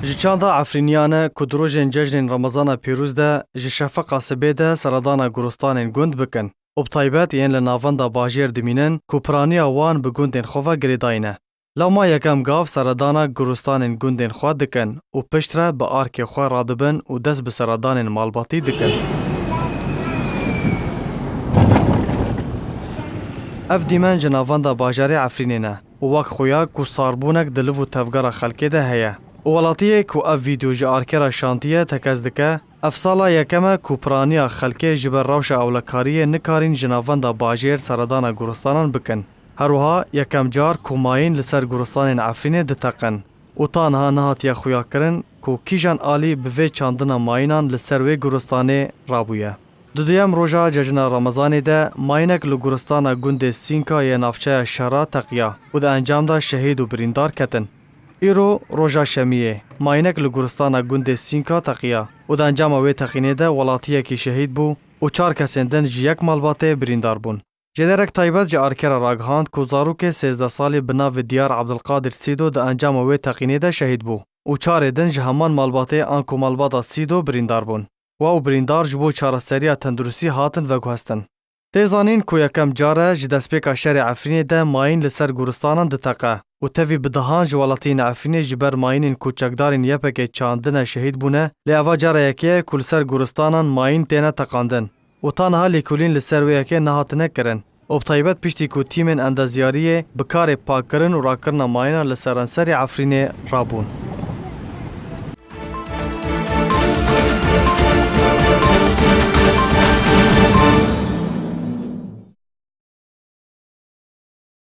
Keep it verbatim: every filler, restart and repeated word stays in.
Ji çanda Efrîniyan e ku di rojên cejnên Remezana pîroz de ji şefeqa sibê de seredana goristanên gund bikin û bi taybet yên li navenda bajêr dimînin ku piraniya wan bi gundên xwe ve girêdayî ne. Lewma yekem gav seredana goristanên gundên xwe dikin û piştre bi arkê xwe radibin û dest bi seredanên malbatî dikin. Ev dîmen ji navenda bajarê Efrînê ne û wek xuya ku sarbûnek di liv û tevgera xelkê de heye û welatiyê ku ev vîdeo ji arkê re şantiye tekez dike, ev sala yekem e ku piraniya xelkê ji ber rewşa ewlekariyê nikarîn ji navenda bajêr seredana goristanan bikin. Her wiha yekem car ku mayîn li ser goristanên Efrînê diteqin û ta niha nehatiye xuyakirin ku kîjan alî bi vê çandina mayînan li ser wê goristanê rabûye. Di duyem roja cejna Remezanê de mayînek li goristana gundê Sînka yê navçeya Şera teqiya û di encam de şehîd û birîndar ketin. Îro roja Şemiyê mayînek li goristana gundê Sînka teqiya û di encama wê teqînê de welatiyekî şehîd bû û çar kesên din ji yek malbatê birîndar bûn. Jêderek taybet ji arkê re ragihand ku zarokê sêzdeh salî bi navê Diyar Abdulkadir Sîdo di encama wê teqînê de şehîd bû û çarê din ji heman malbatê anku malbata Sîdo birîndar bûn. Wa û birîndar ji bo çareseriya tenduristî hatin veguhestin. Tê zanîn ku yekem car e ji destpêka şerê Efrînê de mayîn li ser goristanan diteqe û tevî bi dehan ji welatiyên Efrînê ji ber mayînên ku çekdarên Y P G çandine şehîd bûne, lê eva cara yekê ye ku li ser goristanan mayîn têne teqandin û ta niha lêkolîn li ser wê yekê nehatine kirin û bi taybet piştî ku tîmên endezyariyê bi karê pakkirin û rakirina mayîna li seranserê Efrînê rabûn.